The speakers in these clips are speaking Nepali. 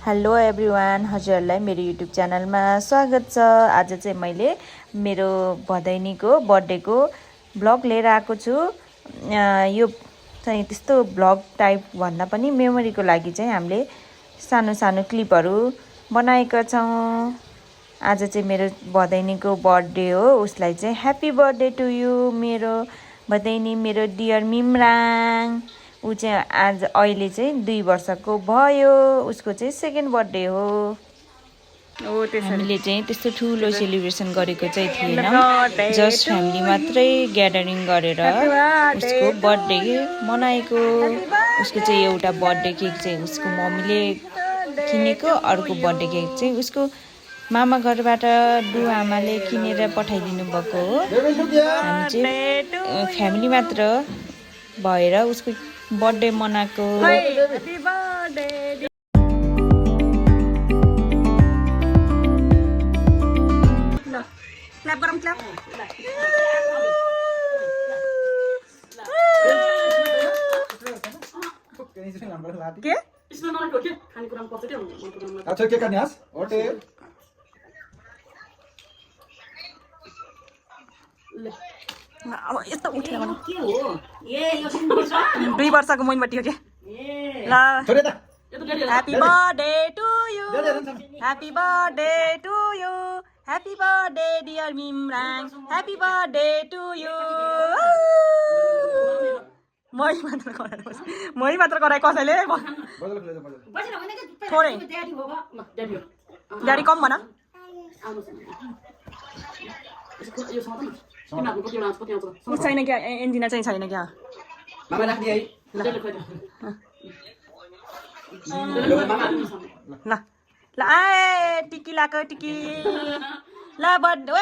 हेलो एभ्रिवान, हजुरहरूलाई मेरो युट्युब च्यानलमा स्वागत छ। आज चाहिँ मैले मेरो भदैनीको बर्थडेको भ्लग लिएर आएको छु। यो चाहिँ त्यस्तो भ्लग टाइप भन्दा पनि मेमोरीको लागि चाहिँ हामीले सानो सानो क्लिपहरू बनाएका छौँ। आज चाहिँ मेरो भदैनीको बर्थडे हो। उसलाई चाहिँ ह्याप्पी बर्थडे टु यु मेरो भदैनी, मेरो डियर मिमराङ। ऊ चाहिँ आज अहिले चाहिँ 2 वर्षको भयो। उसको चाहिँ सेकेन्ड बर्थडे हो। हामीले चाहिँ त्यस्तो ठुलो सेलिब्रेसन गरेको चाहिँ थिएन, जस्ट फ्यामिली मात्रै ग्यादरिङ गरेर उसको बर्थडे मनाएको। उसको चाहिँ एउटा बर्थडे केक चाहिँ उसको मम्मीले किनेको, अर्को बर्थडे केक चाहिँ उसको मामा घरबाट आमाले किनेर पठाइदिनु भएको हो। हामी चाहिँ फ्यामिली मात्र भएर उसको बर्थडे मनाएको। के अच्छा के करने आज ओटे अब यस्तो उठेर भन के हो यो 2 वर्षको मोइनबट्टी हो के ल छोरे त happy birthday to you, happy birthday to you, happy birthday dear Mimrang, happy birthday to you. मै मात्र गराए कसैले थोरै ड्याडी कम भन। छैन क्या, एन्जिना चाहिँ छैन क्या। मामा राख्ने है ल ल आए टिकी लाको टिकी ल बर्थडे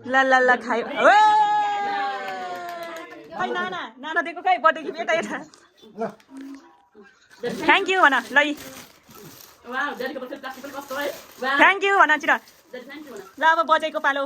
ल ल ल खायो खै नाना दिएको खै बर्थडे गिफ्ट यता यता। थ्याङ्क यू भन ल थ्याङ्क यू भन चिर। ल अब बजेको पालो।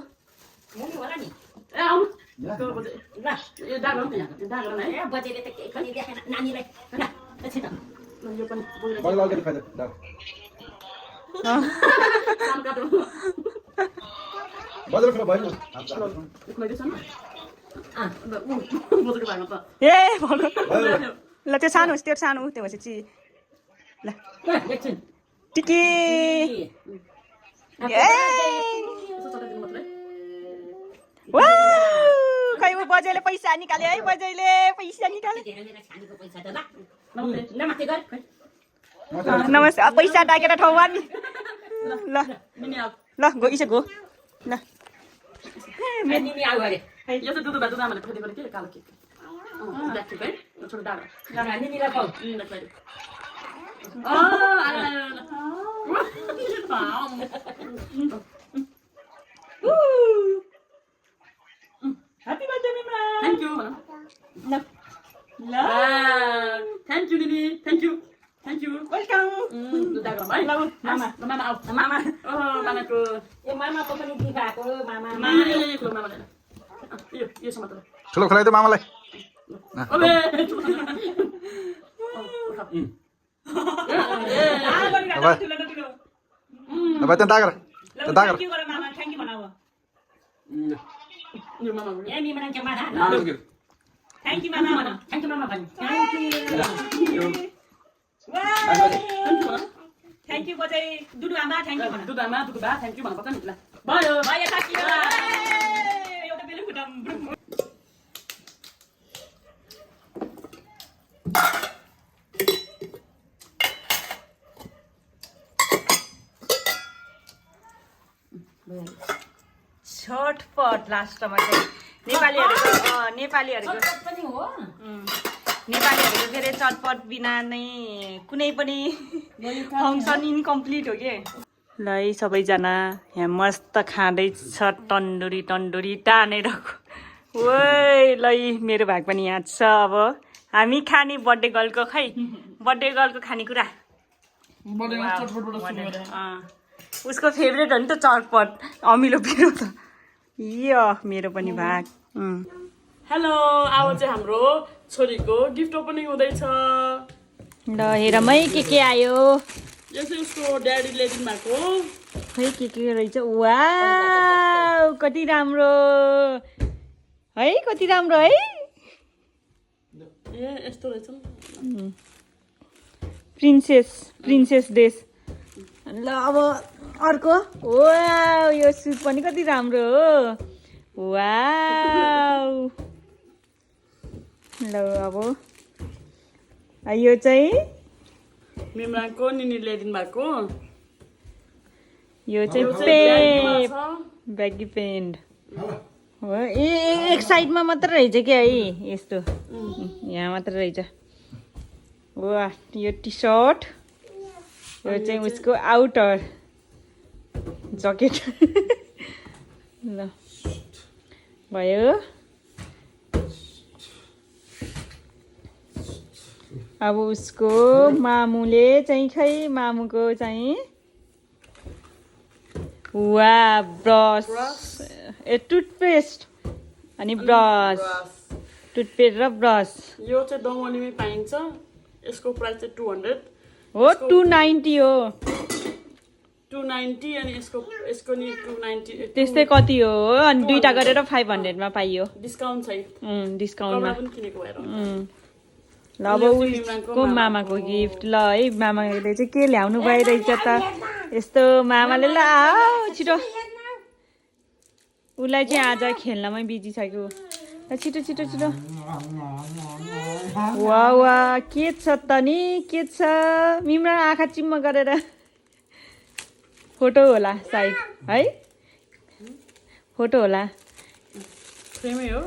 ए ल त्यो सानो त्यो सानो त्यो भएपछि ल टिकी खै ऊ बजेले पैसा निकाल्यो है, बजेले पैसा निकाल्यो। नमस्ते पैसा डाकेर ठाउँमा नि ल ल गो इसो गो ल Happy birthday, Mimra! Thank you. Love. Thank you, Nini. Thank you. Thank you. Welcome. Love. Mama. Mama out. Mama. Oh, Mama ko. Mama ko pani dibaको Mama. Mama ko Mama. Yo sama tu. ठुलो खुलाइ त मामालाई Obe. अब त्यहाँ तागर त्यहाँ तागर Thank you गर Mama. Thank you भनाऊ। Yo Mama. ए मिमरा के माथा। Thank you Mama भन। Thank you Mama bhai. Thank you. Thank you. Thank you बजै दुदु आमा thank you भन। Dudu ama, dudu ba. Thank you Mama. Patang itla. Bye. Bye thank you. एउटा बेलुन फुटाम। छटपट लास्टमा चाहिँ नेपालीहरूको फेरि चटपट बिना नै कुनै पनि फङ्सन इन्कम्प्लिट हो के। ल है सबैजना यहाँ मस्त खाँदैछ तन्दुरी तानेर। ओइ ल मेरो भाग पनि यहाँ छ। अब हामी खाने बर्थडे गर्लको खै बर्थडे गर्लको खानेकुरा उसको फेभरेट हो नि त चटपट अमिलो पिरो त। यो मेरो पनि भाग। हेलो, आज चाहिँ हाम्रो छोरीको गिफ्ट ओपनिङ हुँदैछ। ल हेरमै के आयो यो चाहिँ उसको ड्याडीले दिनुभएको हो। खै के रहेछ वाउ कति राम्रो है कति राम्रो है ए यस्तो रहेछ नि। प्रिन्सेस ड्रेस ल अब अर्को वाउ यो सुट पनि कति राम्रो हो वाउ ल अब यो चाहिँ मिमराङको निनीले दिनुभएको। यो चाहिँ ब्यागमा पेप छ। ब्यागी पेन्ट हो एक साइडमा मात्र रहेछ क्या है यस्तो यहाँ मात्र रहेछ वा यो टी सर्ट यो चाहिँ उसको आउटर जकेट ल भयो अब उसको मामुले चाहिँ खै मामुको चाहिँ वा ब्रस ए टुथपेस्ट अनि ब्रस टुथपेस्ट र ब्रस यो चाहिँ दमनीमै पाइन्छ। यसको प्राइस चाहिँ 200 हो 290 हो 290 अनि यसको नि 290 त्यस्तै कति हो अनि दुईटा गरेर 500 मा पाइयो डिस्काउन्ट छ। डिस्काउन्टमा पनि किनेको भएर ल अब उसको मामाको गिफ्ट ल है मामाले चाहिँ के ल्याउनु भइरहेछ त यस्तो मामाले ल आऊ छिटो उसलाई चाहिँ आज खेल्नमै बिजी छ कि छिटो छिटो छिटो वा वा के छ त नि के छ मिम्रा आँखा चिम्म गरेर फोटो होला सायद है फोटो होला फ्रेमै हो।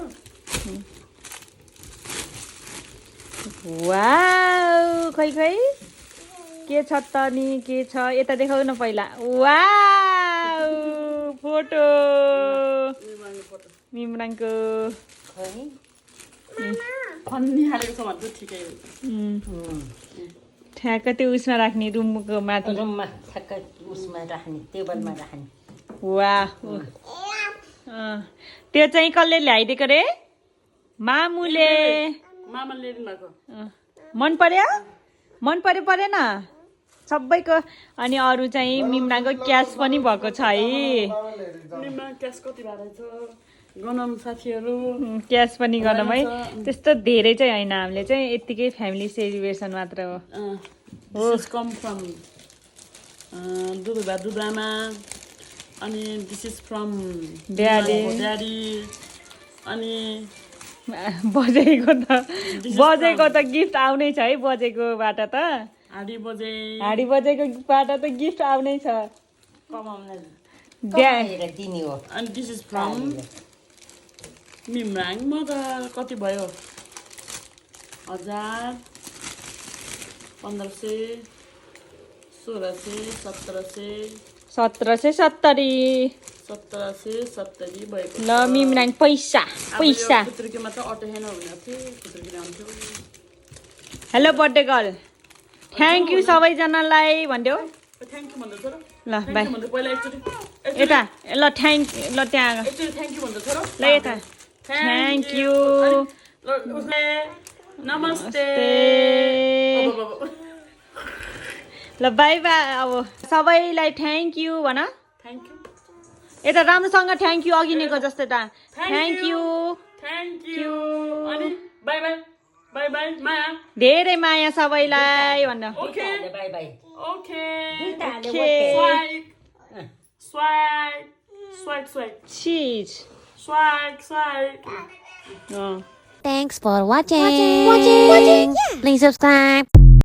वाउ खै के छ त नि के छ यता देखाउ न पहिला वाउ फोटो मिमराङको खन्नी हालेको छ भने चाहिँ ठिकै हो। ठ्याक्क त्यो उसमा राख्ने रुमको माथि रुममा ठ्याक्कै उसमा राख्ने टेबलमा राख्ने वाह त्यो चाहिँ कसले ल्याइदिएको रे मामुले मामाले दिनुभएको। मन पर्यो परेन सबैको अनि अरू चाहिँ मिमराङको क्यास पनि भएको छ है मिमराङ क्यास कति भएको रहेछ गनम साथीहरू क्यास पनि गरौँ है त्यस्तो धेरै चाहिँ होइन हामीले चाहिँ यत्तिकै फ्यामिली सेलिब्रेसन मात्र हो दिस कम फ्रम दुधुआमा अनि दिस इज फ्रम ड्याडी अनि बजेको त गिफ्ट आउनै छ है बजेकोबाट त हाडी बजेकोबाट त गिफ्ट आउनै छ कमाउन ड्या- दिने हो। अनि दिस इज फ्रम मिमराङ म त कति भयो 1000 1500 1600 1700 1770 भएको ल मिमराङ पैसा पुत्रीको मात्र अटेन हुने थियो पुत्रीको आउँथ्यो। Hello birthday girl thank you सबैजनालाई भन्देऊ थ्याङ्क यू भन्दैछ र ल बाई पहिला एकचोटि यता ल थ्याङ्क ल त्यहाँ एकचोटि थ्याङ्क यू भन्दैछ र ल यता थ्याङ्क यू उसले नमस्ते ल बाई बाई अब सबैलाई थ्याङ्क यू भन थ्याङ्क यू यता राम्रोसँग थ्याङ्क यू अघि नेको जस्तै त थ्याङ्क यू अनि बाई बाई बाई बाई माया धेरै माया सबैलाई भन्न okay by by okay swag चिज swag Thanks for watching. Please subscribe.